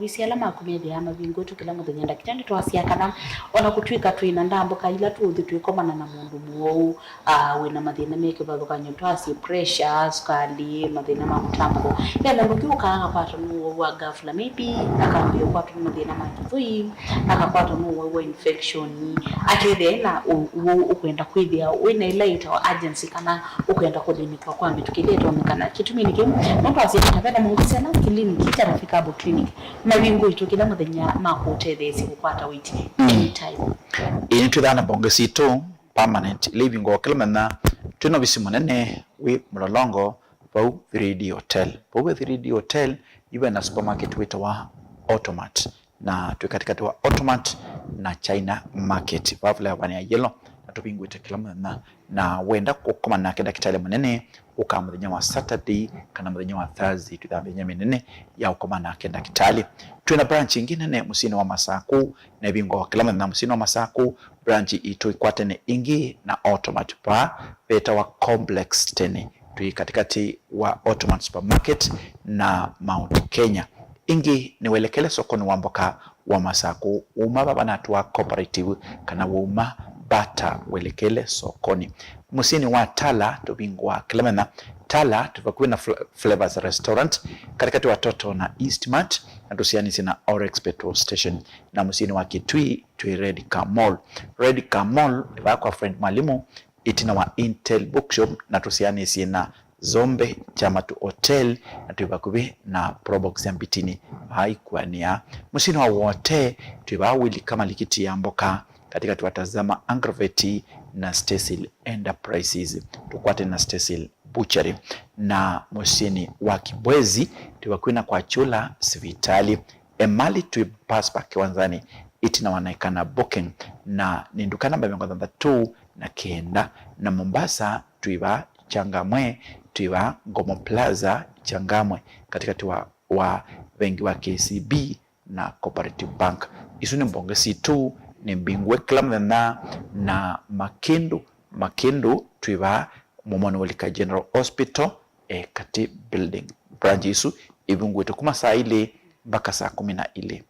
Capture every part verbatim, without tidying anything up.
Wĩsĩ ala maku methĩawa mavingũĩtwe kĩla mũthenya. Ndakĩtalĩ twasya kana o na kũtw'ĩka twĩ na ndambũka ila tũũthi twĩkomana na mũndũ mũwau, ah, wĩ na mathĩna me kĩvathũkany'o, twasye pressure, sukalĩ, mathĩna ma mũtambũko. Ve mũndũ ũngĩ ũkaa akakwatwa nĩ ũwau wa ghafla, maybe akambĩĩa kũkwatwa nĩ mathĩna ma kĩthũi, akakwatwa nĩ ũwau wa infection, akethĩa ena ũ-, ũwau ũkwenda kwĩthĩa wĩ na ĩla ĩtawa urgency kana ũkwenda kũthĩnĩkwa kwa mĩtũkĩ ĩla ĩtonyekana. Kĩtumi nĩ kĩu, no twasye kana ve na mũndũ ũsĩ ala clinic, Charafika Herbal Clinic, mavingũĩtwe kĩla mũthenya ma kũũtetheesya kũkwata weight anytime. Ĩĩ, nĩtwĩthaa na mbonge sitũ permanent ila ivingũawa kĩla mũthenya. Twĩ na ovisi mũnene wĩ Mlolongo, vau three D Hotel. Vau ve three D Hotel, yu ve na supermarket wĩtawa Automat, na twĩ katĩkatĩ wa Automat na China Market, vaa flyover ya yellow, na tũvingũĩte kĩla mũthenya. Na wenda kũkomana nake ndakĩtalĩ mũnene, ũkaa mũthenya wa Saturday kana mũthenya wa Thursday, twĩthaa mĩthenya mĩnene ya ũkomana nake ndakĩtalĩ. Twĩ na branch ĩngĩ nene mũsyĩnĩ wa Masakũ, na ĩvingũawa kĩla mũthenya mũsyĩnĩ wa Masakũ. Branch itũ ikwatene ĩngĩ na Automat vaa vetawa Complex tene, twĩ katĩkatĩ wa Automat Supermarket na Mount Kenya. Ĩngĩ nĩ welekele sokonĩ wa mboka wa Masakũ, wauma vava na atũa Cooperative kana wauma Bata welekele sokonĩ. Mũsyĩnĩ wa Tala tũvingũaa kĩla mũthenya. Tala twĩ vakuvĩ na Fla-, Flavors Restaurant, katĩkatĩ wa Total na Eastmart, na tũsianĩsye na Orex Petrol Station. Na mũsyĩnĩ wa Kitui twĩ Red Car Mall. Red Car Mall nĩ vaa kwa friend Mwalimu, ĩtina wa Intel Bookshop, na tũsianĩsye na Zombe Chamatu Hotel, na twĩ vakuvĩ na Probox ya Mbitini, vaa ikuanĩa. Mũsyĩnĩ wa Wote twĩ vaa Willy Kamalikiti ya mboka, katĩkatĩ wa Tazama Agrovet na Stacyl Enterprises. Tũkwate na Stacyl Butchery. Na mũsyĩnĩ wa Kibwezi twĩ vakuvĩ na kwa Chula sivitali. Emali twĩ Pass Park kĩwanzanĩ ĩtina wa Naikana Booking, na nĩ nduka namba mĩongo thanthatũ na kenda. Na Mombasa twĩ vaa Changamwe, twĩ vaa Ngomo Plaza Changamwe, katĩkatĩ wa, wa vengi wa K C B na Cooperative Bank. Isu nĩ mbonge sitũ, nĩ mbingũe kĩla mũthenya, na Makĩndũ, Makĩndũ twĩ vaa mũmonĩ wa Lika General Hospital, e, Katĩ Building. Branch isu ivingũĩtwe kuma saa ilĩ mpaka saa kũmi na ilĩ.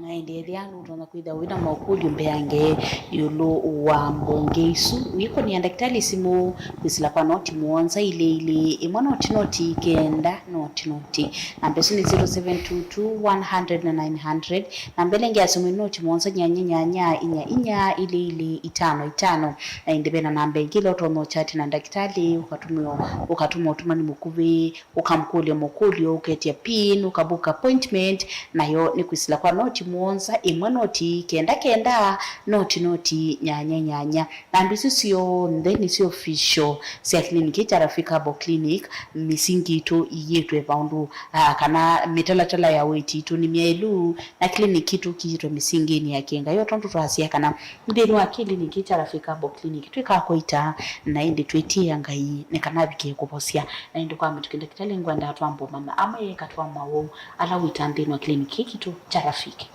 Na ĩndĩ ethĩa nũtonya kwĩthĩa wĩ na maũkũlyo mbeange ĩũlũ wa mbonge isu, wĩkũnĩa ndakĩtalĩ simũ kwĩsĩla kwa noti mũonza ilĩ ilĩ, ĩmwe noti noti, kenda noti noti. Namba ĩsu nĩ zero seven two two one hundred na nine hundred. Namba ĩla ĩngĩ ya simũ nĩ noti mũonza nyanya nyanya inya inya ilĩ ilĩ itano itano. Na ĩndĩ ve na namba ĩngĩ ĩla ũtonya ũkyatĩ na ndakĩtalĩ, ũkatũmĩa, ũkatũma ũtũmani mũkuvĩ, ũkamũkũlya mũkũlyo, ũketya pin, ũkabook appointment, nayo nĩ kwĩsĩla kwa noti mũonza ĩmwe noti kenda kenda noti noti nyanya nyanya. Namba isu syonthe nĩsyo official sya clinic ya Rafika Herbal Clinic. Mĩsingi itũ iyĩtwe vaũndũ, ah, kana mĩtalatala ya wĩti itũ nĩ myaĩlu, na clinic itũ kĩitwe mĩsinginĩ ya kĩngayo, tondũ twasya kana nthĩnĩ wa clinic ya Rafika Herbal Clinic twĩkaa kũita, na ĩndĩ twĩtĩĩa Ngai nĩ kana avikĩe kũvosya. Na ĩndĩ kwa mĩtũkĩ ndakĩtalĩ ngwenda twambe ũmanya amwe katĩ wa maũwau ala wĩtaa nthĩnĩ wa clinic kĩĩ kitũ kya Rafiki.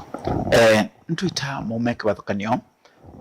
Eh, nĩtwĩtaa maũme kĩvathũkany'o,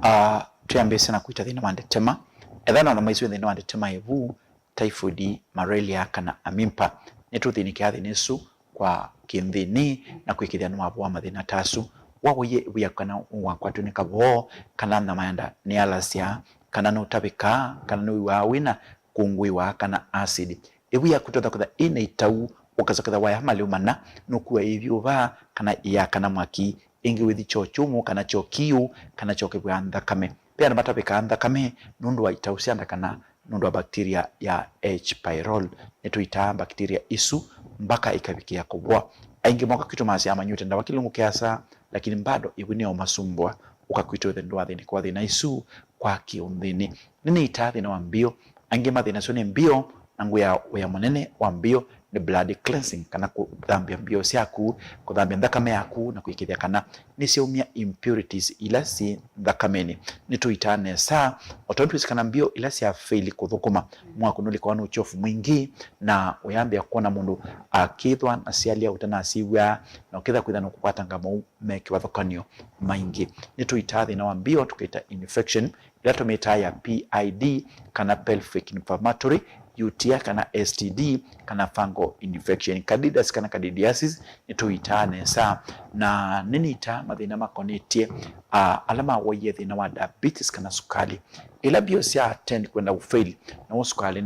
ah, twĩambĩĩsya na kwĩta thĩna wa ndetema. Ethĩwa nona maiswĩ thĩna wa ndetema ĩvu, typhoid, malaria, kana amimpa. Nĩtũthĩnĩkĩaa thĩna ĩsu kwa kĩnthĩnĩ na kwĩkĩthya nĩwavoa mathĩna ta asu. Wawaiye ĩvu yaku kana nĩwakwatw'e nĩ kavoo, kana nyama ya nda nĩyalasya, kana nũtavĩkaa, kana nĩwĩw'aa wĩna kũngũĩwa kana acid. Ĩvu yaku ĩtonya kwĩthwa ĩna itau, ũkasoketha waya malĩu mana, nũkua ĩvyũva kana ĩyakana mwaki, ĩngĩ wĩthi kyoo kyũmũ kana kyoo kiũ, kana kyoo kĩvw'aa nthakame. Ve andũ matavĩkaa nthakame nũndũ wa itau sya nda kana nũndũ wa bacteria ya H. pylori. Nĩtũitaa bacteria isu mbaka ikavikĩa kũvoa. Aingĩ moka kwitũ masyaa manyuĩte ndawa kĩlungu kĩasa, lakini bado ĩvu nĩyo masumbua. Ũka kwitũ ĩthe ndwathĩnĩkwa thĩna isu kwa kĩũnthĩnĩ. Nĩnĩitaa thĩna wa mbio. Aingĩ mathĩna asu nĩ mbio, na ngwĩa wĩa mũnene wa mbio nĩ blood cleansing, kana kũthambya mbio syaku, kũthambya nthakame yaku na kũĩkĩĩthya kana nĩsyaumya impurities ila syĩ nthakamenĩ. Nĩtũitaa nesa, o tondũ twĩsĩ kana mbio ila sya fail kũthũkũma, mwĩĩ waku nũlikawa nĩ ũkyovu mwingĩ, na ũyambĩĩa kwona mũndũ akĩthwa na syalya ũtanasyĩw'a, na ũkĩtha kwĩtha nũkũkwatanga maũu me kĩvathũkany'o maingĩ. Nĩtũitaa thĩna wa mbio tũkĩta infection, ĩla tũmĩtaa ya P I D, kana pelvic inflammatory U T I kana S T D, kana fungal infection. Candidiasis kana candidiasis nĩtũitaa nesa, na nĩnĩitaa mathĩna makonetye, ah, ala mawaie thĩna wa diabetes kana sukali. Ĩla mbio sya ten kwenda ũfail, na ũsukalĩ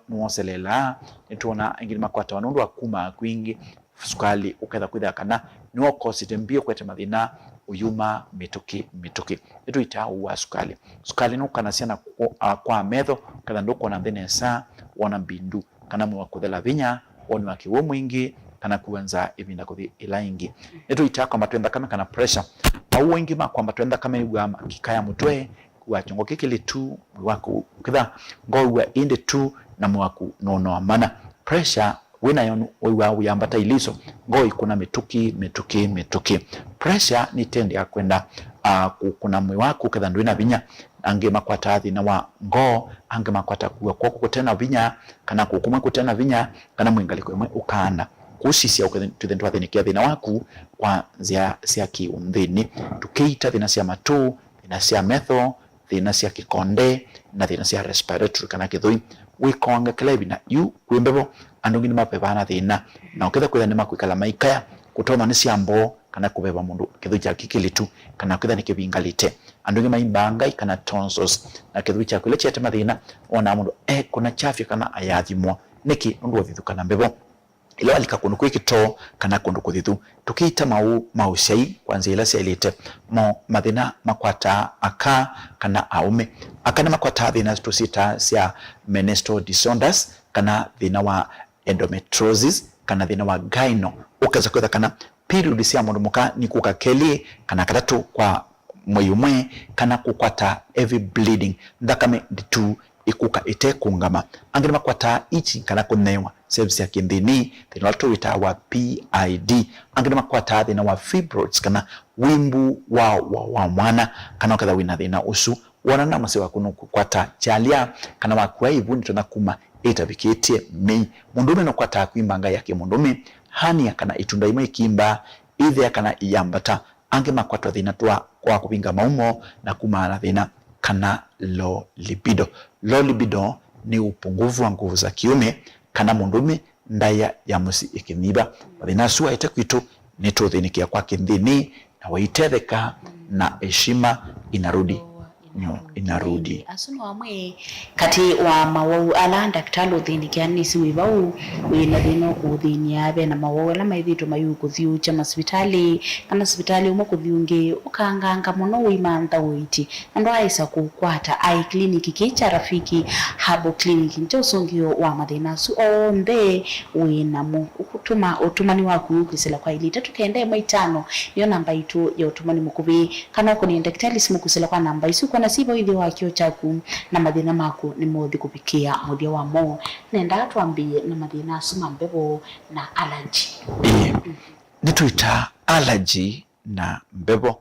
nĩwoseleelaa, nĩtwona aingĩ nĩmakwatawa nũndũ wa kumaa kwingĩ, sukalĩ ũketha kwĩthĩa kana nĩwokosĩte mbio kwete mathĩna ũyuma mĩtũkĩ mĩtũkĩ. Nĩtũitaa ũu wa sukalĩ. Sukalĩ nũkanasya na kwa metho, ũketha ndũkwona nthĩ nesa, wona mbindu, kana mwĩĩ wa kũthela vinya, woni wa kĩw'ũ mwingĩ, kana kua nzaa ĩvinda kũthi ĩla ĩngĩ. Nĩtũitaa kwambatwa nĩ nthakame kana pressure. Awau aingĩ ma kwambatwa nĩ nthakame mew'aa makikaya mũtwe, kua kyongo kĩkĩlĩtu, mwĩĩ waku ũkĩtha ngoo ĩw'a ĩndĩ tu, na mwĩĩ waku nũnoa mana. Pressure wĩ nayo wĩw'aa ũyambata iliso, ngoo ĩkũna mĩtũkĩ mĩtũkĩ mĩtũkĩ. Pressure nĩtendea kwenda, ah, kũkũna mwĩĩ waku ũketha ndwĩ na vinya. Angĩ makwataa thĩna wa ngoo, angĩ makwata kua kw'oko kũte na vinya, kana kũkũ kũmwe kũte na vinya, kana mwĩĩ ngalĩko ĩmwe ũkaanda. Kũsisya ũkethĩ twĩthĩ nĩtwathĩnĩkĩa thĩna waku kwa nzĩa sya kĩũnthĩnĩ, tũkĩita thĩna sya matũ, thĩna sya metho, thĩna sya kĩkonde, na thĩna sya respiratory kana kĩthũi. Wĩkoanga kĩla ĩvinda. Yu kwĩ mbevo, andũ aingĩ nĩmavevaa na thĩna, na ũketha kwĩtha nĩmakwĩkala maikaya, kũtonywa nĩ syamboo, kana kũveva mũndũ kĩthũi kyake kĩkĩlĩtu, kana kwĩtha nĩkĩvingalĩte. Andũ aingĩ maimbaa ngai kana tonsils, na kĩthũi kyaku ĩla kyaete mathĩna, wonaa mũndũ ekũna kyafya kana ayathimwa. Nĩkĩ? Nũndũ wa ũthithũkana mbevo. Ĩla walika kũndũ kwĩ kĩtoo kana kũndũ kũthithu, tũkĩita maũũ ma ũsyai kwa nzĩa ila syaĩlĩte. Mo mathĩna makwataa aka kana aũme. Aka nĩmakwataa thĩna tũsyĩtaa sya menstrual disorders, kana thĩna wa endometriosis, kana thĩna wa gyno. Ũkesa kwĩtha kana period sya mũndũ mũka nikũka kelĩ kana katatũ kwa mwei ũmwe, kana kũkwata heavy bleeding, nthakame nditu ĩkũka ĩtekũngama. Angĩ nĩmakwataa itching kana kũnyewa sehemu sya kĩnthĩnĩ, thĩna ũla tũwĩtaa wa P I D. Angĩ nĩmakwataa thĩna wa fibroids kana wimbu wa, wa, wa mwana, kana ũketha wĩna thĩna ũsu. Wonana na mũsyĩ waku nũkũkwata kyalya, kana wakua ĩvu nĩtonya kuma ĩtavikĩtye mĩi. Mũndũũme nũkwataa kwimba ngai ya kĩmũndũũme, hernia kana ĩtunda ĩmwe ĩkimba, ĩthea kana ĩyambata. Angĩ makwatwa thĩna twa kwa kũvinga maumo na kumaa na thĩna kana low libido. Low libido nĩ upungufu wa nguvu za kiume, kana mũndũũme ndaĩa ya mũsyĩ ĩkĩnyiva. Mathĩna asu waete kwitũ nĩtũũthĩnĩkĩa kwa kĩnthĩnĩ, na waitetheka na heshima inarudi nyu-, inarudi. Asu no amwe katĩ wa mawau ala ndakĩtalĩ ũthĩnĩkĩa nĩsĩ wĩ vau wĩ na thĩna ũkũũthĩny'a. Ve na mawau ala maĩvĩtwe mayũkũthyũũkya masivitalĩ, kana sivitalĩ ũmwe kũthi ũngĩ, ũkanganga mũno, ũimantha ũiiti, na ndwaaĩsa kũkwata. Aĩ kliniki kĩĩ kya Rafiki Herbal Clinic nĩ kya ũsũngĩo wa mathĩna asu onthe wĩ namo. Ũkũtũma ũtũmani waku kwĩsĩla kwa ilĩ itatũ kenda ĩmwe itano, nĩyo namba itũ ya ũtũmani mũkuvĩ, kana ũkũnĩe ndakĩtalĩ simũ kwĩsĩla kwa namba isu, kwona syĩ vau ĩthyĩ wa kĩo kyaku, na mathĩna maku nĩmothi kũvikĩa mũthya wamo. Nendaa twambĩĩe na mathĩna asu ma mbevo na allergy. Ĩĩ, nĩtwĩtaa allergy na mbevo.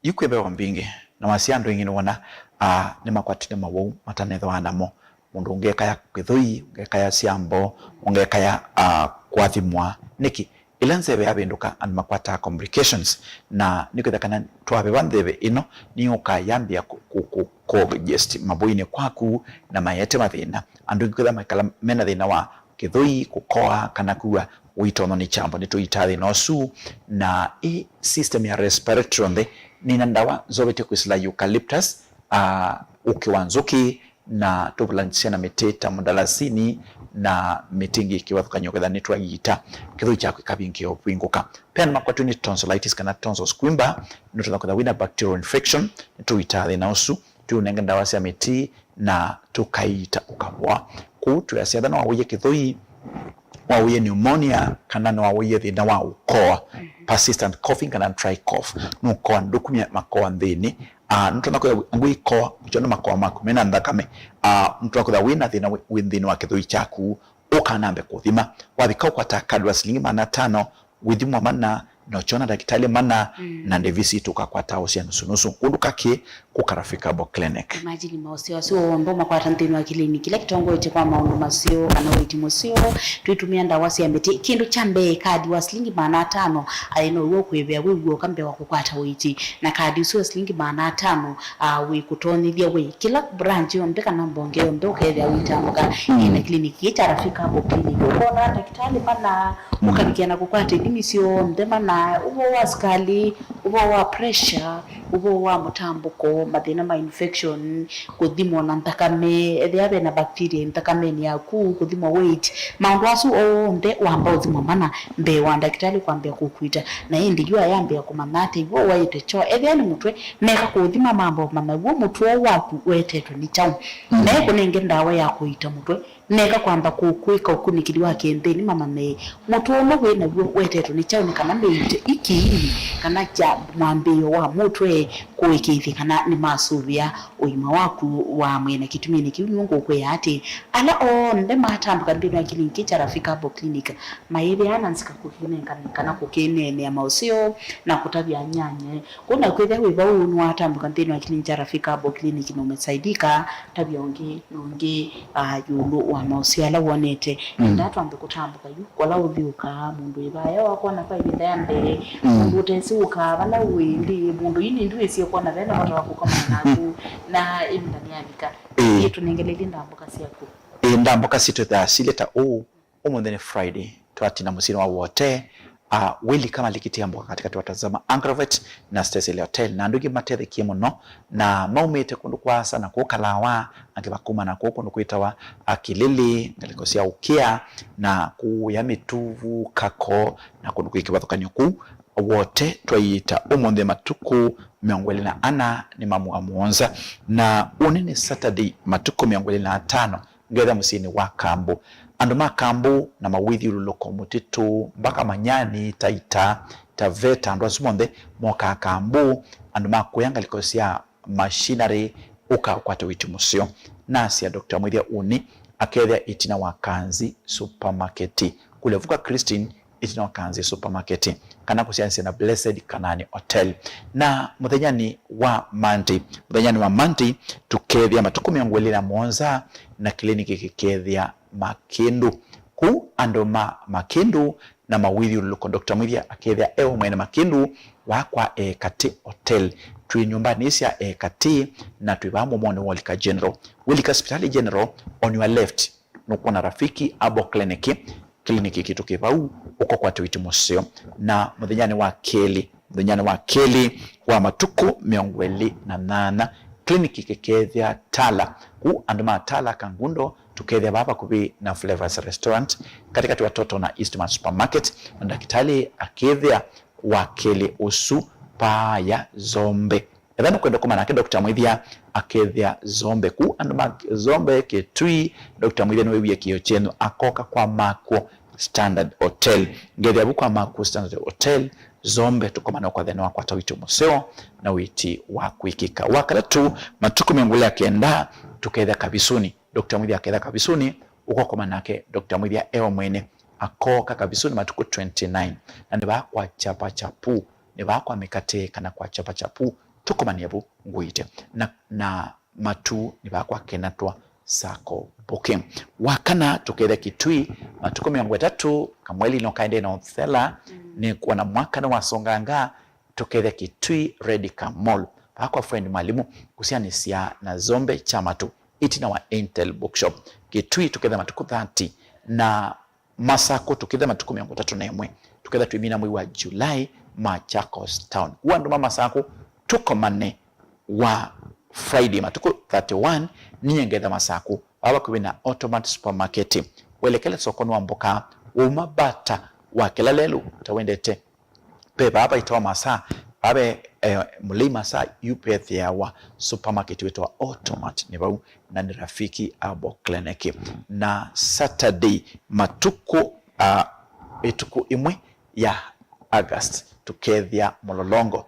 Yu kwĩ mbevo mbingĩ, na wasya andũ aingĩ nĩwona, ah, nĩmakwatĩte mawau matanethĩwa namo. Mũndũ ũngĩ ekaya kĩthũi, ũngĩ ekaya syambo, ũngĩ ekaya, ah, kwathimwa. Nĩkĩ? Ĩla nzeve yavĩndũka, andũ makwataa complications, na nĩkwĩtha kana twaveva nzeve ĩno, nĩyũkaa yambĩa kũ-, kũ-, kũ-, kũgest mavoinĩ kwaku, na maete mathĩna. Andũ aingĩ kwĩtha maikala mena thĩna wa kĩthũi, kũkoa, kana kwĩw'a ũitonywa nĩ kyambo. Nĩtũitaa thĩna ũsu, na ĩ system ya respiratory onthe. Nĩna ndawa nzovetye kwĩsĩla eucalyptus, ah, ũkĩ wa nzũkĩ, na tũvulanyĩsya na mĩtĩ ta mũdalasini na mĩtĩ ĩngĩ ĩkĩvathũkany'a ũketha nĩtwayiita kĩthũi kyaku kĩkavingĩĩa ũvingũka. Pe andũ makwatwe nĩ tonsillitis kana tonsils kwimba, nũtonya kwĩtha wĩna bacterial infection, nĩtũitaa thĩna ũsu, tũũnenge ndawa sya mĩtĩ, na tũkaiita ũkavoa. Kwoou twĩasya ethĩwa nĩwawaie kĩthũi, wawaie pneumonia, kana nĩwawaie thĩna wa ũkoa, persistent coughing kana dry cough, nũkoa ndũkumya makoa nthĩnĩ, ah, nũtonya kwĩtha ngũikoa, ũkyo nĩ makoa maku mena nthakame, ah, nũtonya kwĩtha wĩna thĩna wĩ, wĩ nthĩnĩ wa kĩthũi kyaku, ũkanambe kũthima. Wavika ũkwata kadi wa silingi maana atano, wĩthimwa mana, na ũkyona ndakĩtalĩ mana, mm, na ndĩvi sitũ ũkakwata ũsĩa nusunusu kũndũ kakĩ kũka Rafika Herbal Clinic. Imagine maũseo asu onthe ũmakwata nthĩnĩ wa kĩliniki kĩla kĩtongoetye kwa maũndũ maseo kana ũiiti mũseo, twĩtũmĩa ndawa sya mĩtĩ. Kĩndũ kya mbee, kadi wa silingi maana atano aĩ now'o ũkwĩvĩa wĩ w'oka mbee wa kũkwata ũiiti, na kadi ũsu wa silingi maana atano, ah, wĩkũtonyethya we kĩla branch yonthe kana mbonge yonthe ũkethĩa wĩtambũka, mm, ĩna kĩliniki kĩĩ kya Rafika Herbal Clinic. Ũkona ndakĩtalĩ mana, mm, ũkavikĩa na kũkwata ithimi syonthe mana, ũvoo wa sukali, ũvoo wa pressure, ũvoo wa mũtambũko, mathĩna ma infection, kũthimwa na nthakame, ethĩwa ve na bacteria nthakamenĩ yaku, kũthimwa weight, maũndũ asu onthe wamba ũthimwa mana mbee wa ndakĩtalĩ kwambĩa kũkwita. Na ĩndĩ yu ayambĩa kũmanya atĩ w'o waĩte kyoo. Ethĩwa nĩ mũtwe, meka kũũthima mamba ũmanya w'o mũtwe ũũ waku ũetetwe nĩ kyaũ. Mm. Na ĩkũnenge ndawa ya kũiita mũtwe, meka kwamba kũkwĩka ũkunĩkĩli wa kĩnthĩnĩ mamanye mũtwe ũmwe wĩ naw'o wetetwe nĩ kyaũ, nĩ kana mĩite ikiini kana kya mwambĩĩo wa mũtwe kũĩkĩĩthya kana nĩmasũvĩa ũima waku wa mwĩĩ. Na kĩtuminĩ kĩu nĩw'o ngũkwĩa atĩ ala onthe matambũka nthĩnĩ wa kĩliniki kya Rafika Herbal Clinic maĩthĩaa na nzika kũkĩnengane kana kũkĩneenea maũseo na kũtavya anyanyae. Kwoou nakwĩthĩa wĩ vau nĩwatambũka nthĩnĩ wa kĩliniki kya Rafika Herbal Clinic na ũmesaidika, tavya ũngĩ na ũngĩ, ah, ĩũlũ wa maũseo ala wonete. Mm. Endaa twambe kũtambũka yu, kola ũthyũũkaa mũndũ ĩvaya wakona kwa ĩvinda ya mbee, mm, mũndũ ũtesĩ ũkaa vala wĩ, ĩndĩ mũndũ yu nĩndwĩsie kwona vena vata wa kũkomana naku, na ĩvinda nĩyavika. Ĩĩ. Ĩĩ, tũnengelelie ndambũka syaku. Ĩĩ, ndambũka sitũ thaa silĩ ta ũũ. Ũmũnthĩ nĩ Friday, twatina mũsyĩnĩ wa Wote, ah, wĩlika malikĩtie mboka katikati wa Tazama Agrovet na Stacy Hotel, na andũ aingĩ matethekie mũno, na maumĩte kũndũ kũasa na kũu Kalawa, angĩ vakuma na kũu kũndũ kwĩtawa, ah, Kilili, ngalĩko sya Ũkĩa, na kũya Mĩtuvu, Kako, na kũndũ kwĩ kĩvathũkany'o kũu. Wote twaiita ũmũnthĩ matukũ mĩongo ĩlĩ na ana nĩ mamũa mũonza, na ũnĩ nĩ Saturday, matukũ mĩongo ĩlĩ na atano, ngetha mũsyĩnĩ wa Kambũ. Andũ ma Kambũ na mawĩthyũlũlũko mũtitũ, mbaka Manyani, Taita, Taveta, andũ asu monthe mokaa Kambũ, andũ ma kũya ngalĩko sya machinery, ũka ũkwate ũiiti mũseo. Nasya Doctor Mwĩthya ũnĩ akethĩa ĩtina wa Kanzi Supermarket. Kũlya vuka Christine, ĩtina wa Kanzi Supermarket, kana kũsyaanĩsya na Blessed Kanani Hotel. Na mũthenyanĩ wa Monday, mũthenyanĩ wa Monday, tũkethĩa matukũ mĩongo ĩlĩ na mũonza, na kĩliniki kĩkethĩa Makĩndũ. Kũu andũ ma Makĩndũ na mawĩthyũlũlũko, Doctor Mwĩthya akethĩa e we mwene Makĩndũ, wakwa Ekatĩ Hotel. Twĩ nyũmbanĩ sya Ekatĩ, na twĩ vaa mũmonĩ wa Ũlika General. Wĩlika Sipitali General, on your left, nũkwona Rafiki Herbal Clinic, kĩliniki kitũ kĩ vau, ũkokwata ũiiti mũseo. Na mũthenyanĩ wa kelĩ, mũthenyanĩ wa kelĩ wa matukũ mĩongo ĩlĩ na nyanya, kĩliniki kĩkethĩa Tala. Kũu andũ ma Tala Kangundo, tũkethĩa vaa vakuvĩ na Flavors Restaurant, katĩkatĩ wa Toto na Eastman Supermarket, na ndakĩtalĩ akethĩa wa kelĩ ũsu paaya Zombe. Ethĩwa nũkwenda kũma nake, Doctor Mwĩthya akethĩa Zombe. Kũu andũ ma Zombe, Kitui, Doctor Mwĩthya nĩwĩwie kĩĩo kyenyu, akoka kwa Makuo Standard Hotel. Ngethĩa vu kwa Makuo Standard Hotel, Zombe, tũkomane ũkwathe nĩwakwata ũiiti mũseo na ũiiti wa kwĩkĩka. Wakatatũ, matukũ mĩongo ĩlĩ na kenda, tũkethĩa Kavisuni. Doctor Mwĩthya akethĩa Kavisuni, ũkokoma nake, Doctor Mwĩthya e we mwene akoka Kavisuni matukũ twenty-nine, na nĩ vaa kwa Chapa Chapu, nĩ vaa kwa mĩkate kana kwa Chapa Chapu, tũkomanie vu ngũite. Na, na matu nĩ vaa kwa Kenatwa Sacco Booking. Wakana tũkethĩa Kitui, matukũ mĩongo ĩtatũ, kamweli no kaende na ũthela, mm, nĩ kuona mwaka nĩ wasonganga, tũkethĩa Kitui Redcar Mall, vaa kwa friend Mwalimu, kũsyaanĩsya na Zombe Kyamatu, ĩtina wa Intel Bookshop. Kitui tũkethĩa matukũ thirty, na Masakũ tũkĩthe matukũ mĩongo ĩtatũ na ĩmwe, tũketha twĩmina mwei wa July, Machakos Town. Kũu andũ ma Masakũ, tũkomane wa Friday matukũ thirty-one, ninyie ngetha Masakũ, vaa vakuvĩ na Automat Supermarket. Welekele sokonĩ wa mboka, wauma vata wa kĩla lelũ, ta wendete Ve vaa vaitawa Masaa, vaa ve, eh, Mũlei Masaa, yu vethĩawa supermarket wĩtawa Automat, nĩ vau, na nĩ Rafiki Herbal Clinic. Na Saturday matukũ, ah, ĩtukũ ĩmwe ya August, tũkethĩa Mũlolongo.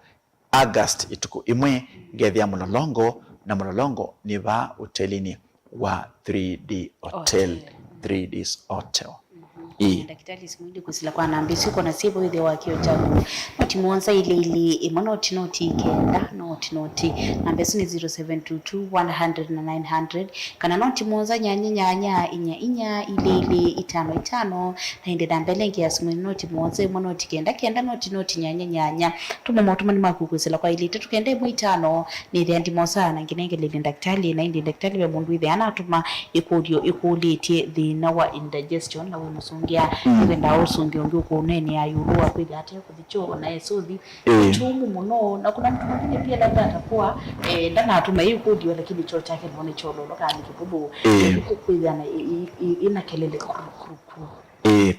August ĩtukũ ĩmwe, ngethĩa Mũlolongo, na Mũlolongo nĩ vaa ũtelinĩ wa three D Hotel. Hotel. Three Ds Hotel. Mhm. Ĩĩ. Ndakĩtalĩ simũ ĩndĩ kwĩsĩla kwa namba ĩsu ũkona syĩvo wĩthĩo wa kĩo kyaku. Noti mũonza ilĩ ilĩ ĩmwe noti noti kenda noti noti. Namba ĩsu nĩ zero seven two two one hundred na nine hundred, kana noti mũonza nyanya nyanya inya inya ilĩ ilĩ itano itano. Na ĩndĩ namba ĩla ĩngĩ ya simũ nĩ noti mũonza ĩmwe noti kenda kenda noti noti nyanya nyanya. Tũma motũmani maku kwĩsĩla kwa ilĩ itatũ kenda ĩmwe itano. Nĩthĩa ndimosaa na nginengelelye ndakĩtalĩ, na ĩndĩ ndakĩtalĩ ve mũndũ wĩthĩa anatũma ĩkũlyo ĩkũlĩtye thĩna wa indigestion na wĩ mũsũngĩa. Mm. Nĩvendaa ũsũngĩo ũngĩ ũkũũneenea ĩũlũ wa kwĩthĩa ate kũthi kyoo na esũthi. Ĩĩ. Tumu mũno, na kuna mtu mwingine pia labda atakuwa, eh, ndanatũma ĩkũlyo lakini choo chake no nĩ chololo kana nĩ kĩvũthũ. Ĩĩ. Kwĩthĩa na ĩ- ĩ- ĩ- ĩna kelele kru, kru, kru. Ĩĩ.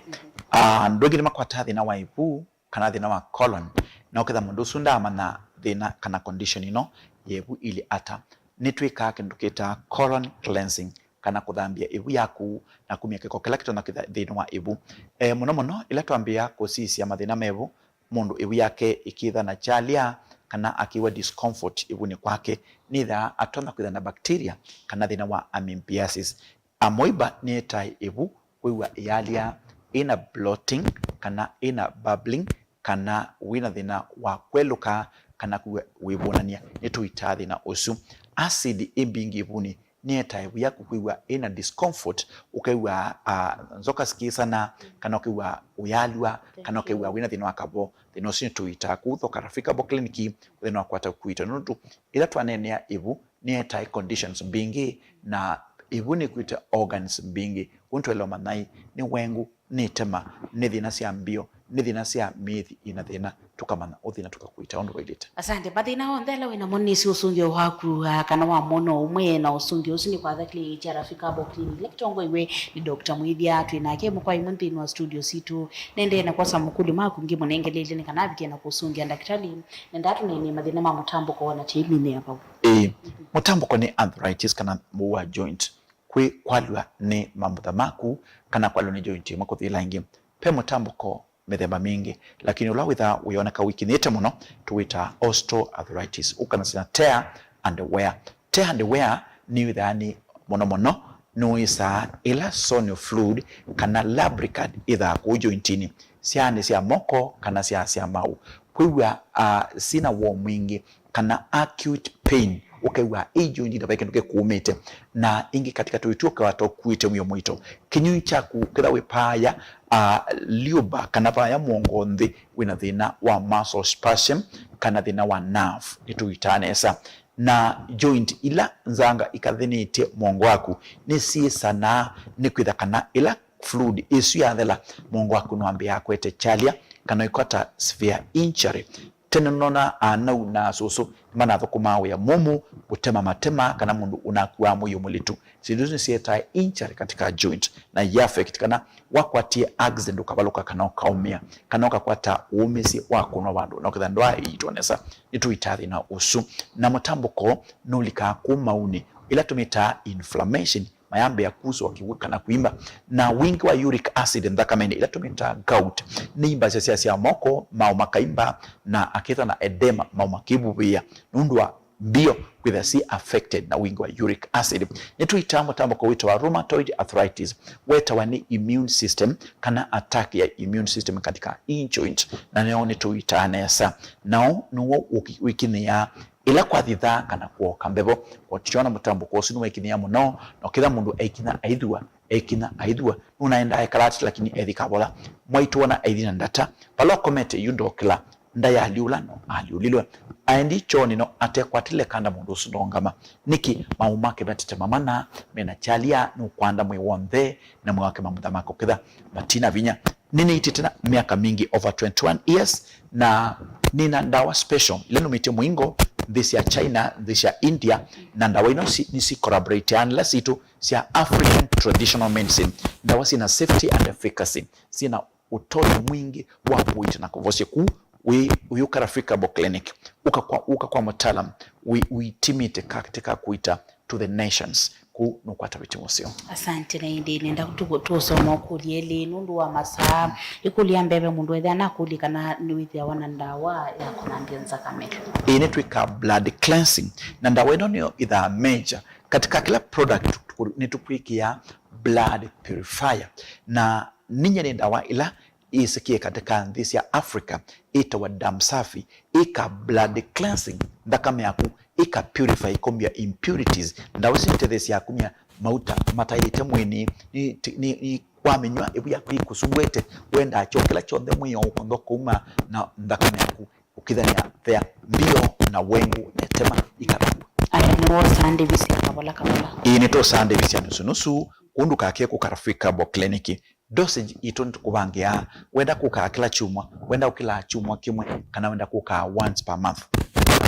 Ah, andũ aingĩ nĩmakwataa thĩna wa ĩvu kana thĩna wa colon, na ũketha mũndũ ũsu ndaamanya thĩna kana condition ĩno ya ĩvu ĩlĩ ata, nĩtwĩkaa kĩndũ kĩtaa colon cleansing, kana kũthambya ĩvu yaku na kumya kĩko kĩla kĩtonya kwĩtha nthĩnĩ wa ĩvu. E, mũno mũno ĩla twambĩĩa kũsisya mathĩna ma ĩvu, mũndũ ĩvu yake ĩkĩtha na kyalya kana akĩw'a discomfort ĩvunĩ kwake, nĩthaa atonya kwĩtha na bacteria kana thĩna wa amoebiasis. Amoeba nĩetae ĩvu kwĩw'a ĩyalya, ĩna bloating, kana ĩna bubbling, kana wĩna thĩna wa kwelũka, kana kwĩw'a wĩvũnany'a. Nĩtũitaa thĩna ũsu. Acid ĩ mbingĩ ĩvunĩ nĩetae ĩvu yaku kwĩw'a ĩna discomfort, ũkew'a, ah, nzoka sikĩsana, kana ũkew'a ũyalw'a, kana ũkew'a wĩna thĩna wa kavo. Thĩna ũsu nĩtũitaa kũu Thoka Rafika Herbal Clinic, thĩna wa kwata kuita. Nũndũ ĩla twaneenea ĩvu, nĩetae conditions mbingĩ, na ĩvu nĩkwĩte organs mbingĩ. Kwoou nĩtwaĩle ũmanya nĩ wengu, nĩ ĩtema, nĩ thĩna sya mbio, nĩ thĩna sya mĩĩthi ĩna thĩna, tũkamanya ũthĩna na tũkakuita ũndũ waĩlĩte. Asante. Mathĩna onthe ala wĩ namo nĩsĩ ũsũngĩo waku, ah, kana wa mwono ũmwe, na ũsũngĩo ũsu nĩ kwa Thakli Charafika Herbal Clinic, ĩla kĩtongoiwe nĩ Doctor Mwĩthya. Twĩ nake ĩmwe kwa ĩmwe nthĩnĩ wa studio sitũ. Nendee na kwosa makũlyo maku ngĩmũnengeleile nĩ kana avikie na kũsũngĩa ndakĩtalĩ. Nendaa tũneenee mathĩna ma mũtambũko na tĩminĩ ya vau. Ĩĩ, mũtambũko nĩ arthritis kana mũu wa joint. Kwĩ kwalw'a nĩ mambutha maku kana kwalw'a nĩ joint ĩmwe kũthi ĩla ĩngĩ. Ve mũtambũko mĩthemba mingĩ, lakini ũla wĩthaa wĩoneka wĩkinyĩte mũno tũwĩtaa osteoarthritis, ũkanasya na tear and wear. Tear and wear nĩwĩthaa nĩ mũno mũno nũĩsaa ĩla soleus fluid kana lubricant ĩthaa kũu jointinĩ, syaanĩ sya moko kana sya sya maũ, kwĩw'a, ah, sina woo mwingĩ, kana acute pain, ũkew'a ĩ jointinĩ vai kĩndũ kĩkũũmĩte, na ĩngĩ katĩkatĩ ũitũ ũkewata ũkuĩte mwĩo mũito. Kĩnyunyu kyaku kĩtha wĩ paaya, ah, liuba kana paaya mũongo nthĩ, wĩna thĩna wa muscle spasm kana thĩna wa nerve, nĩtũitaa nesa. Na joint ila nzanga ikathĩnĩtye mũongo waku nĩsyĩsanaa, nĩkwĩtha kana ĩla fluid ĩsu yathela, mũongo waku nĩwambĩaa kwete kyalya kana ũikwata severe injury. Tene nũnona anau na asũsũ nĩmanathũkũmaa wĩa mũmũ, kũtema matema, kana mũndũ ũnakuaa mũio mũlitu. Syĩndũ isu nĩsyĩtae injury katika joint, na i affect kana wakwatie accident ũkavalũka kana ũkaũmĩa, kana ũkakwata ũũmĩsye wa kũnwa vandũ na ũketha ndwaa ĩitwa nesa. Nĩtũitaa thĩna ũsu. Na mũtambũko nũlikaa kũu maunĩ, ĩla tũmĩtaa inflammation, mayambĩĩa kusũa kĩw'ũ kana kwimba. Na wingĩ wa uric acid nthakamenĩ, ĩla tũmĩtaa gout, nĩimbasya sya sya moko, maũ makaimba, na akĩtha na edema, maũ makĩvuvĩa nũndũ wa mbio kwĩtha si affected na wingĩ wa uric acid. Nĩtũitaa mũtambũko wĩtawa rheumatoid arthritis, wetawa nĩ immune system kana attack ya immune system katika i joint, na nĩyo nĩtũitaa nesa. Nao nĩw'o ũki- wĩkinyĩaa ĩla kwathithaa kana kuoka mbevo. Ũtiona mũtambũko ũsu nĩwĩkinyĩa mũno, na kĩla mũndũ aikinya aithua, aikinya aithua, nũnaendaa ekala ati lakini ethi kavola. Mwaitũona aithi na ndata, vala ũkomete yu ndokĩla, ndayaliũla no aliũlilwe. Aendi kyoonĩ no atekwatile kanda mũndũ ũsu ndongama. Nĩkĩ? Maũ make matetema mana, mena kyalya, nũkwanda mwĩ w'onthe, na mwĩ wake mamutha make ũkĩtha matina vinya. Nĩnĩitĩte na myaka mingĩ, over twenty-one years, na nĩna ndawa special ila nũmĩtye mũingo nthĩ sya China, nthĩ sya India, na ndawa ino si- nĩsi collaborateaa na ila sitũ sya African traditional medicine. Ndawa syĩna safety and efficacy, syĩna ũtonyi mwingĩ wa kũita na kũvosya. Kũu wĩ- wĩũka Rafika Herbal Clinic, ũka kwa, ũka kwa mũtaalam wĩ- wĩtimĩte katika kũita to the nations. Kũu nũkwata wĩtĩmo ũseo. Asante. Na ĩndĩ nenda tu- tũsoma ũkũlyo elĩ nũndũ wa masaa. Ĩkũlyo ya mbee, mũndũ ethĩa nakũlya kana nĩwĩthĩawa na ndawa ya kũthambya nzakame? Ĩĩ, nĩtwĩkaa blood cleansing, na ndawa ĩno nĩyo ĩthaa major katika kĩla product tũ- nĩtũkwĩkĩa blood purifier, na Ninye nĩ ndawa ĩla yĩsĩkĩe katĩ ka nthĩ sya Africa, ĩtawa Dam Safi, ĩka blood cleansing nthakame yaku, ĩka purify, ĩkomya impurities. Ndawa isu nitetheesyaa kumya mauta mataĩlĩte mwĩĩnĩ. Nĩ, nĩ, nĩ, wamĩnywa, ĩvu yaku yĩkũsungwete, wendaa kyoo kĩla kyonthe mwĩĩ ũkontho kũuma na nthakame yaku ũkĩthany'a thea mbio na wengũ na ĩtema ikathaw'a. Aya nĩwosaa ndĩvi sya kavola kavola. Ĩĩ, nĩtwosaa ndĩvi sya nusu nusu, kũu ndũkake kũka Rafika Herbal Clinic. Dosage itũ nĩtũkũvangĩaa. Wenda kũkaa kĩla kyumwa, wenda ũkĩlaa kyumwa kĩmwe, kana wenda kũkaa once per month.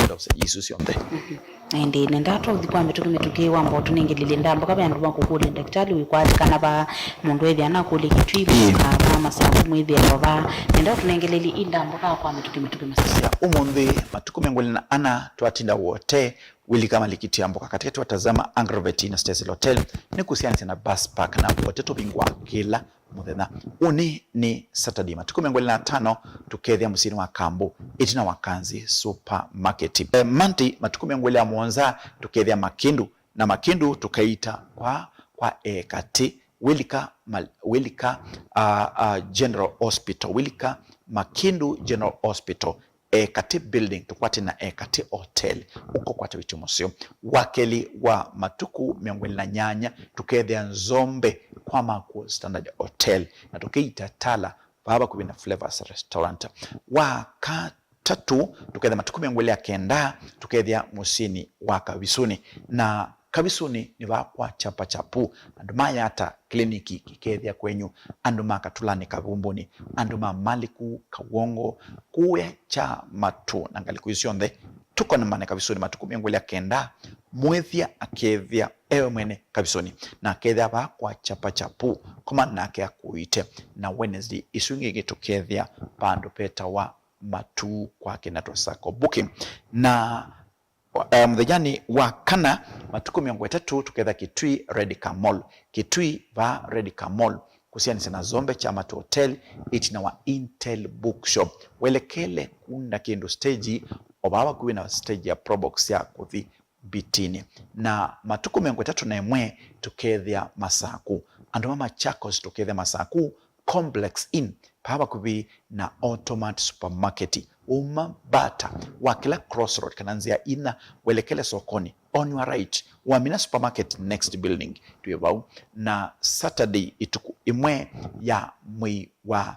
Dosage isu syonthe. Mhm. Na ĩndĩ nendaa twaũthi kwa mĩtũkĩ mĩtũkĩ wamba ũtũnengelelye ndambũka ve andũ makũkũlya ndakĩtalĩ wĩkwatĩkana va, mũndũ ethĩa nakũlya kĩtui, ĩĩ, mũkaa va masavu mwĩthĩa ova. Nendaa ũtũnengelelye i ndambũka kwa mĩtũkĩ mĩtũkĩ masavu. Ya, ũmũnthĩ matukũ mĩongo ĩlĩ na ana twatinda wote, wĩlika malikiti ya mboka katĩkatĩ wa Tazama Agrovet na Stacy's Hotel, nĩ kũsianĩsya na bus park na wote tũvingũa kĩla mũthenya. Ũnĩ nĩ Saturday, matukũ mĩongo ĩlĩ na atano tũkethĩa mũsyĩnĩ wa Kambu, ĩtina wa Kanzi Supermarket. Eh, Monday, matukũ mĩongo ĩlĩ na mũonza tũkethĩa Makindu, na Makindu tũkaita kwa, kwa Ekatĩ, wĩlika, mal-, wĩlika, uh, uh, General Hospital, wĩlika Makindu General Hospital. Ekatĩ Building, tũkwate na Ekatĩ Hotel, ũkokwata wĩtyo mũseo. Wakelĩ wa matukũ mĩongo ĩlĩ na nyanya, tũkethĩa Nzombe kwa Makuo Standard Hotel, na tũkĩita Tala, vaa vakuvĩ na Flavors Restaurant. Wa katatũ, tũkethĩa matukũ mĩongo ĩlĩ ya kenda, tũkethĩa mũsyĩnĩ wa Kavisuni. Na Kavisuni nĩ vaa kwa Chapa Chapu, andũ ma Yata, kĩliniki kĩkethĩa kwenyu, andũ ma Katulani Kavumbuni, andũ ma Maliku Kawongo, kũya kya Matũ na ngalĩko isu syonthe, tũkonemane Kavisuni matukũ mĩongo ĩlĩ ya kenda, mwĩthya akethĩa ewe mwene Kavisuni, na akethĩa vaa kwa Chapa Chapu, koma nake akũĩte, na Wednesday isu ingĩ tũkethĩa vandũ vetawa Matũ kwake na Twasako Booking. Na Eh, mũthenyanĩ wa kana, matukũ mĩongo ĩtatũ, tũketha Kitui Red Car Mall. Kitui vaa Red Car Mall, kũsianĩsya na Zombe Chamat Hotel, ĩtina wa Intel Bookshop. Welekele kunda kĩndũ stage, o vaa vakuvĩ na stage ya Probox ya kũthi Mbitinĩ. Na matukũ mĩongo ĩtatũ na ĩmwe, tũkethĩa Masaku. Andũ ma Machakos tũkethĩa Masaku, Complex Inn, paa vakuvĩ na Automat Supermarket. Uma Bata, wakĩla crossroad kana nzĩa inya, welekele sokoni, on your right, wamina supermarket, next building, twĩ vau. Na Saturday, ĩtukũ ĩmwe ya mwei wa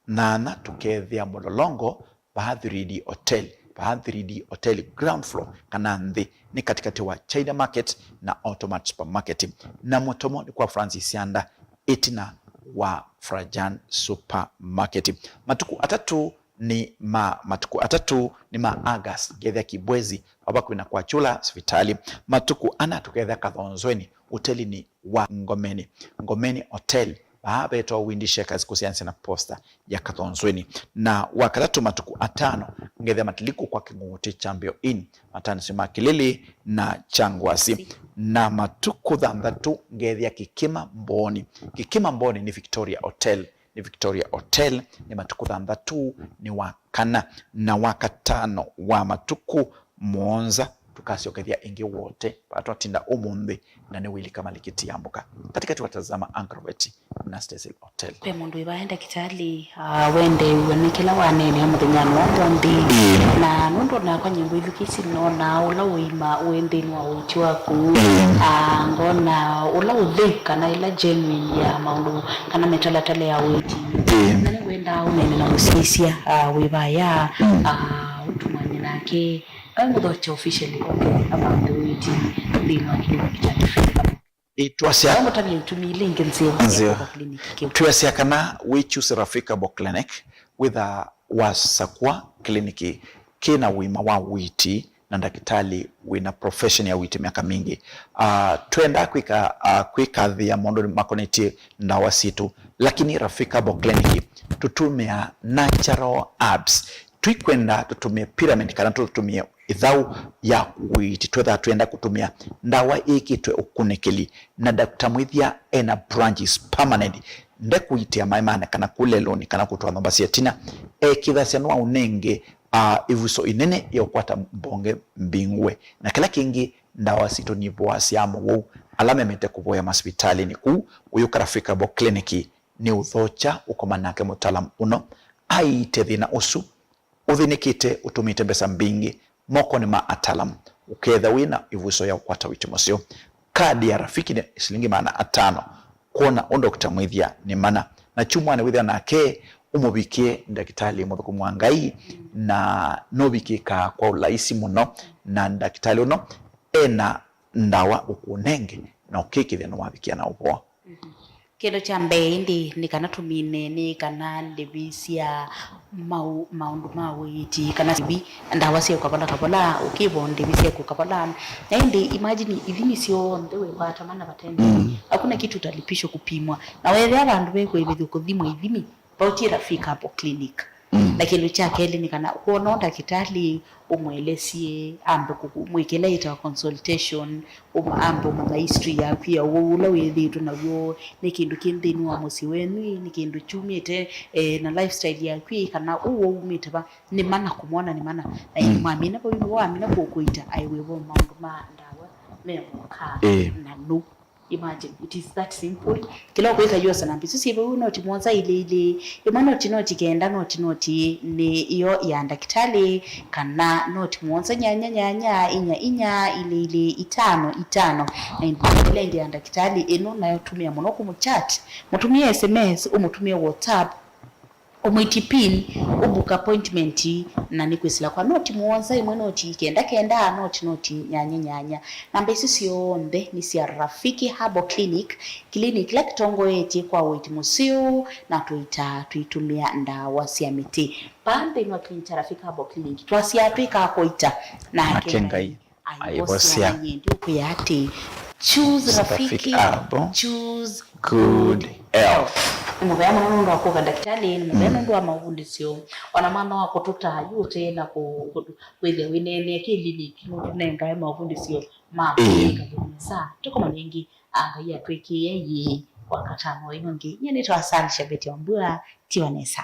nyanya, tũkethĩa Mũlolongo, vaa three D Hotel, vaa three D Hotel ground floor kana nthĩ, nĩ katĩkatĩ wa China Market na Automat Supermarket. Na Mũtomo nĩ kwa Francis Sianda, ĩtina wa Frajan Supermarket. Matukũ atatũ nĩ ma, matukũ atatũ nĩ ma August, ngethĩa Kibwezi, vaa vakuvĩ na kwa Chula sivitalĩ. Matukũ ana tũkethĩa Kathonzweni, ũtelinĩ wa Ngomeni, Ngomeni Hotel, vaa vetawa Windy Shakers kũsianĩsya na posta ya Kathonzweni. Na wakatatũ matukũ atano, ngethĩa Matiliku kwa Kĩng'ũng'ũtĩ Champion Inn, matanĩsyo ma Kĩlĩlĩ na Kyangwasi. Na matukũ thanthatũ, ngethĩa Kĩkĩma Mboni. Kĩkĩma Mboni nĩ Victoria Hotel, nĩ Victoria Hotel, nĩ matukũ thanthatũ, nĩ wa kana. Na wakatano wa matukũ mũonza, tũkasyokethya ĩngĩ wote, vaa twatinda ũmũnthĩ, na nĩwĩlika malikiti ya mboka katĩkatĩ wa Tazama Agrovet na Stacy's Hotel. Ve mũndũ wĩ vaa e ndakĩtalĩ, ah, wendeew'a nĩ kĩla waneenea mũthenyanĩ wa ũmũnthĩ? Ĩĩ. Na nũndũ nakwa nyĩmbo ithukĩĩsye nonaa ũla ũima wĩ nthĩnĩ wa ũiiti waku, ĩĩ, ah, ngona ũla ũtheu kana ĩla genuine ya maũndũ kana mĩtalatala ya ũiiti. Ĩĩ. Na nĩngwendaa ũneene na mũsyaĩĩsya, ah, wĩ vaya, mm, ah, ũtumany'e nake. Aĩ mũthokya officially, okay, avande ũiiti nthĩnĩ wa kĩlĩnĩki kya Rafika. Ĩĩ, twasya, aĩ mũtavye itumi ila ingĩ nzeo, nzeo, ya kwĩka kĩlĩnĩki kĩu. Twasya kana wĩ choose Rafika Herbal Clinic, wĩtha wasakũa kĩlĩnĩki kĩ na ũima wa ũiiti na ndakĩtalĩ wĩ na profession ya ũiiti myaka mingĩ. Ah, twendaa kwĩka, ah, kwĩkathĩa maũndũ makonetye ndawa sitũ, lakini Rafika Herbal Clinic tũtũmĩaa natural herbs. Tũikwenda tũtũmĩe pyramid kana tũtũmĩe ĩthaũ ya ũiiti, twethaa twĩenda kũtũmĩa ndawa ĩkĩtwe ũkunĩkĩli, na Doctor Mwĩthya ena branches permanent, ndekũitĩa maemane kana kũlelũnĩ kana kũtwaa nyũmba sya ĩtina. Ekĩthasya nũaũnenge, ah, ĩvuso ĩnene ya ũkwata mbonge mbingũe. Na kĩla kĩngĩ, ndawa sitũ nivũasya mowau ala memete kũvoya masivitalĩnĩ. Kũu ũyũka Rafika Herbal Clinic nĩ ũthokya ũkoma nake mũtaalamu ũno, aiite thĩna ũsu ũthĩnĩkĩte ũtũmĩte mbesa mbingĩ mokonĩ ma ataalamu, ũkethĩa wĩ na ĩvuso ya ũkwata ũiiti mũseo. Kadi ya Rafiki nĩ silingi maana atano kwona ũ Doctor Mwĩthya nĩ mana. Na kyumwanĩ wĩthĩa nake ũmũvikĩe ndakĩtalĩ mũthũkũmi wa Ngai, na nũvikĩkaa kwa ũlaisi mũno, na ndakĩtalĩ ũno ena ndawa ũkũnenge na ũkĩkĩthya nĩwavikĩa na ũvoo. Kĩndũ kya mbee ĩndĩ nĩ kana tũmine nĩ kana ndĩvi sya mau-, maũndũ ma ũiiti, kana ndĩvi, ndawa sya kavola kavola, ũkĩvo ndĩvi sya kavola. Na ĩndĩ imagine ithimi syonthe wĩkwata mana vatene. Mm. Hakuna kitu utalipishwa kupimwa. Na weethĩa vandũ ve kũĩvĩthw'a kũthimwa ithimi, vautie Rafiki Herbal Clinic. Mm. Na kĩndũ kya kelĩ nĩ kana kwona ndakĩtalĩ ũmwelesye, ambe kũkũ-, mwĩkĩle ĩtawa consultation, um-, ambe ũmanya history yaku ya ũwau ũla wĩthĩĩtwe naw'o, nĩ kĩndũ kĩ nthĩnĩ wa mũsyĩ wenyu ĩ, nĩ kĩndũ kyumĩte, eh, na lifestyle yaku ĩ, kana ũwau umĩte va, nĩ mana kũmwona nĩ mana. Na ĩndĩ Mm. mwamina vau, nĩvo wamina kũkũita, aiwĩvo maũndũ ma ndawa me mũka Ĩĩ. na nũ. Imagine, it is that simple. Kĩla ũkwĩka yosa namba isu syĩ vau, noti mũonza ilĩ ilĩ, ĩmwe noti noti kenda, noti noti nĩ ĩyo ya ndakĩtalĩ, kana noti mũonza nyanya nyanya inya inya ilĩ ilĩ itano itano. Na ĩndĩ ĩla ĩngĩ ya ndakĩtalĩ ĩno nayo tũmĩa mũno kũmũchat. Mũtũmĩe S M S, ũmũtũmĩe WhatsApp, ũmwĩti pin, ũbook appointment, na nĩkwĩsĩla kwa noti mũonza, ĩmwe noti kenda kenda, noti noti nyanya nyanya. Namba isu syonthe nĩ sya Rafiki Herbal Clinic, clinic kĩla kĩtongoetye kwa ũiiti mũseo, na tũitaa tũitũmĩa ndawa sya mĩtĩ. Vaa nthĩnĩ wa clinic kya Rafiki Herbal Clinic, twasyaa twĩkaa kũita, nake Ngai aivosya. Aivosya. Na ĩndĩ ũkwĩa atĩ, choose Rafiki Rafiki, Herbal, choose good health. Nĩ mũvea mũno nũndũ wa kũka ndakĩtalĩ, nĩ mũvea Mm. nũndũ wa maũvundĩsyo. Ona mwana wa kũtũtaa yu ũtee na kũ-, kũ-, kwĩthĩa wĩneenea kĩlini, nũtũnengae maũvundĩsyo ma Ĩĩ. kũyĩka nesa. Tũkomane ĩngĩ, a, Ngai atwĩkĩe ĩĩ wakatano ĩno ĩngĩ. Nyie nĩtawa Salisha Betty Wambua, tiwa nesa.